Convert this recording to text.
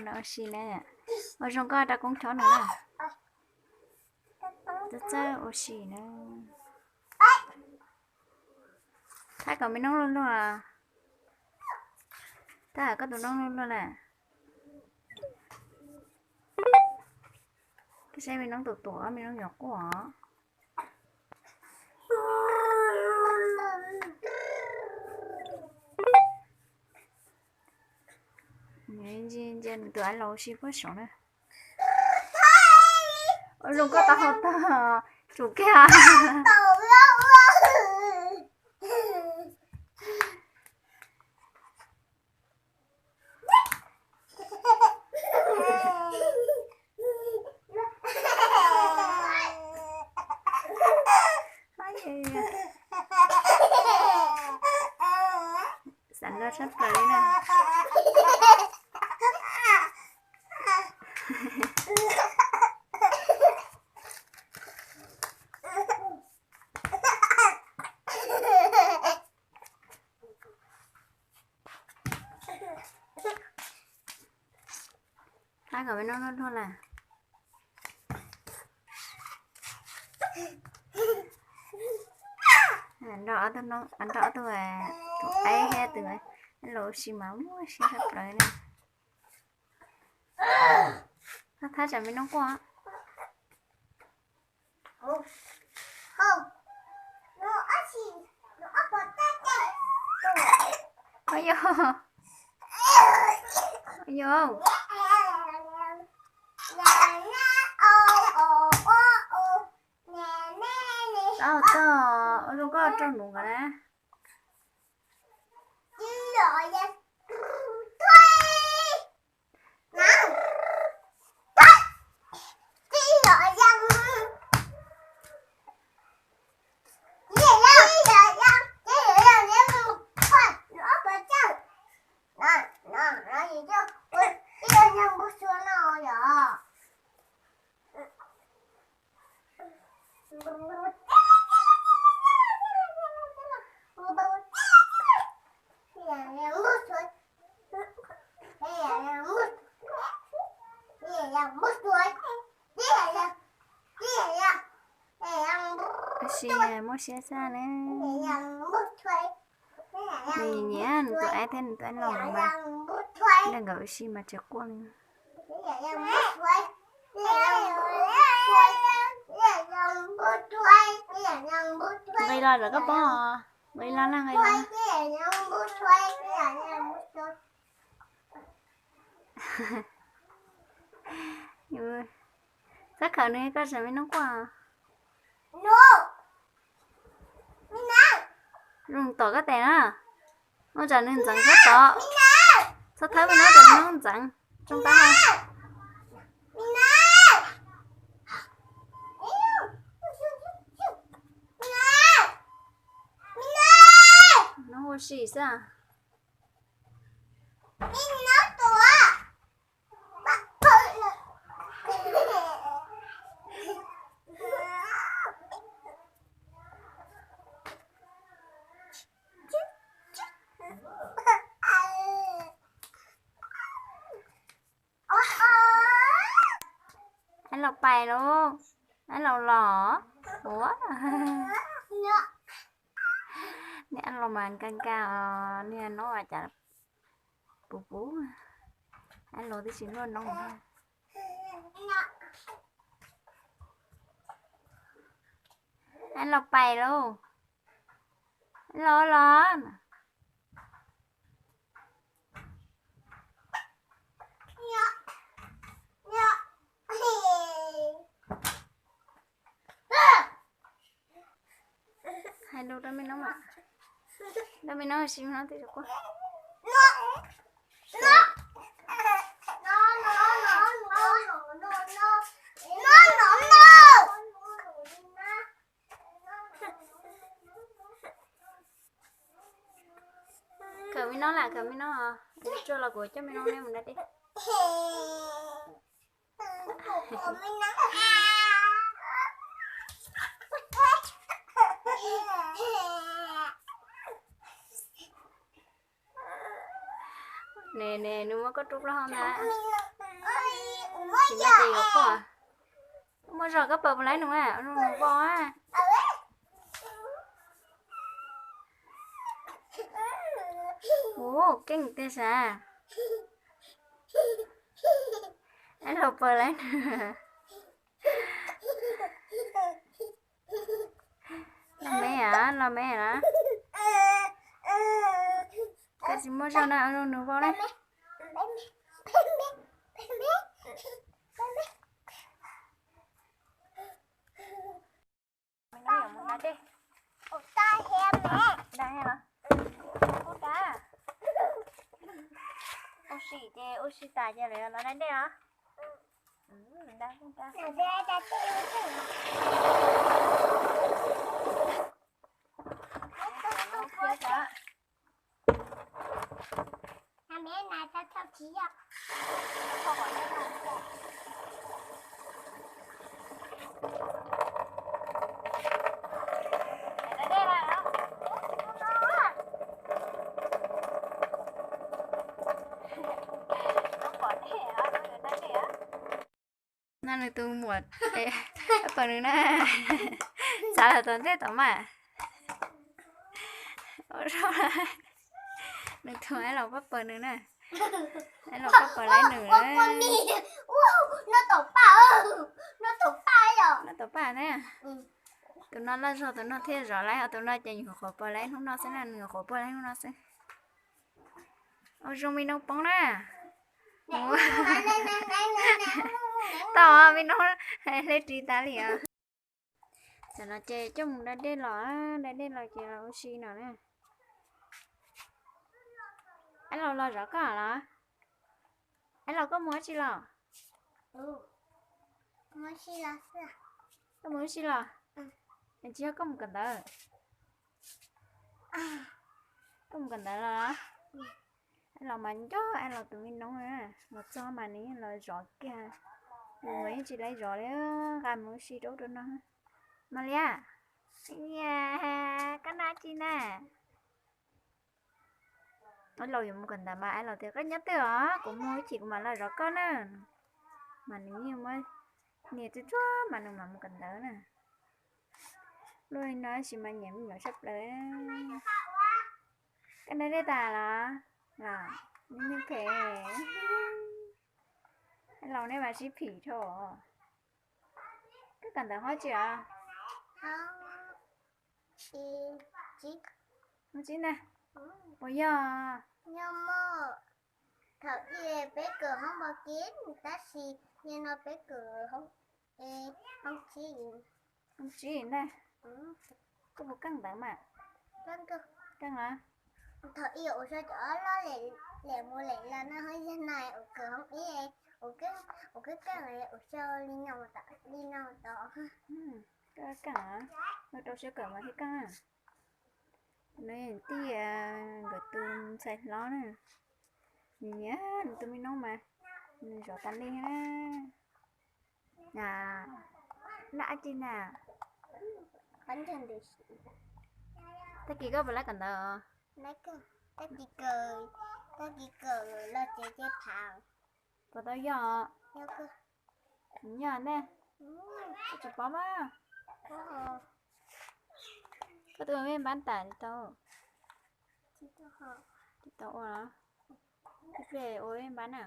Ua si na, ua zoo koj rau koob chob no na. Txawj txawj ua si na. Thab kom me noob luag luag. Thab kom koj tus noob luag luag na. Koj saib me noob tus tuam, me noob yuav quaj. Ntsia ntsia nws tus av laus si puag saud na. Ua zoo koj tau hau tag, tsum kiag. Xav nrog sab plaws li na. Thab kom me noob luag luag lawm. Nrog ob tug, nrog ob tug tus aib thiab tus laus si mas muaj siab tshaj plaws na. Thab tsam me noob quaj. Yog, yog. Tau txog, ua zoo koj rau nus nkaus na. Tab sis muaj siab xwb na. Nws nyiam nws tus aib thiab nws tus aib laus mas, nrog nkawd ua si mas tsis quaj li. Nqis los lawm koj pom, nqis los na, nqis los. Txhob khawm nws, koj tsam me noob quaj. Zoo tom koj tes na. Ua tsam nws ntxeev txhob tod. Txhob thawb me noob, tsam me noob ntxeev. Tsoo qab ha. Noob ua si xwb. Aib laus pais lauj, aib laus los. Ua, niag aib laus mas nka nka os, niag noob cas puv puv. Aib laus twb tsis luaj noob. Aib laus pais lauj, aib laus los. Hais lus rau me noob, rau me noob sis me noob twb quaj. Khawm me noob lam khawm me noob os. Tsuag los kuv coj me noob nej mus da dej. Ne ne, nws muab koj rub plaub hau ntag. Tsis muaj ces yuav quaj. Muaj zog koj paws puas laib nus na, zoo nus vau a. Ua keej tiag sav. Ab, los paws laib nus. Los me a, los me a. Koj tsis muaj zog na, zoo nus vau na. Mus da dej. Da he los? Ub da. Ua si ces ua si tas ces lawv los da dej los? Da, da. No nws tus muam, paws nws na. Txav lawm tom ntej tom mas. Nws tus ab los pab paws nws na. Ab los pab paws laib nws. No tom paj na. Tus no loj zog tus no thiaj zov laib, ho tus no ces nyuam qhuav paws laib hnub no xwb na, nws nyuam qhuav paws laib hnub no xwb. Ua zoo me noob poob na. Tau me noob hle ris tas li os. Tam no ces coj mus da dej los, da dej los ces los ua si no na. Ab los, los zov koj los? Ab los koj mus ua si los? Koj mus ua si los? Tsis yog koj mus kawm ntawv? Koj mus kawm ntawv los? Ab los mas nco ab los tus me noob na, los txog mas nws yeej los zov kiag. Nws mas yeej tsis laib zov li, nqa mus ua si rau ub rau no. Mas li a, koj noj tsi na? Ab los yuav mus kawm ntawv mas ab los tias koj nyob twj os, kuv mus ib chim kuv mam los zov koj na. Mas nws yeej muab nias tsuag tsuag mas nws mam mus kawm ntawv na. Luaj li no tab sis mas nyiam me nyuam tshaj plaws. Koj da dej tas los? Los, me phem. Ab los nej mas sib phim dhau. Koj kawm ntawv hoob tsi os? Hoob tsib na. Puas yog? Thaum ub peb kawm hoob npos kiv tab sis nim no peb kawm hoob tsib na. Koj puas keej ntawv mas? Keej los? Thaum ub ua rau cov loj lem mus lem los no ho yog no ua kawm hoob ib, ua keej keej ua rau li no tod. Koj keej los? Ua rau siab kawm mas thiaj keej. No tij nkawd tus ntxhais hlob na, nws nyiam nws tus me noob mas nws zov tas li na. Noj dab tsi na? Tag kis koj puas lab kawm ntawv? Tag kis kawm los tsev ces tham. Puas tau yog? Yog ne. Koj tsis paub mas. Koj twb ua vej npab tas tsis tau? Tsis tau ua los? Ib pliag ua vej npab na.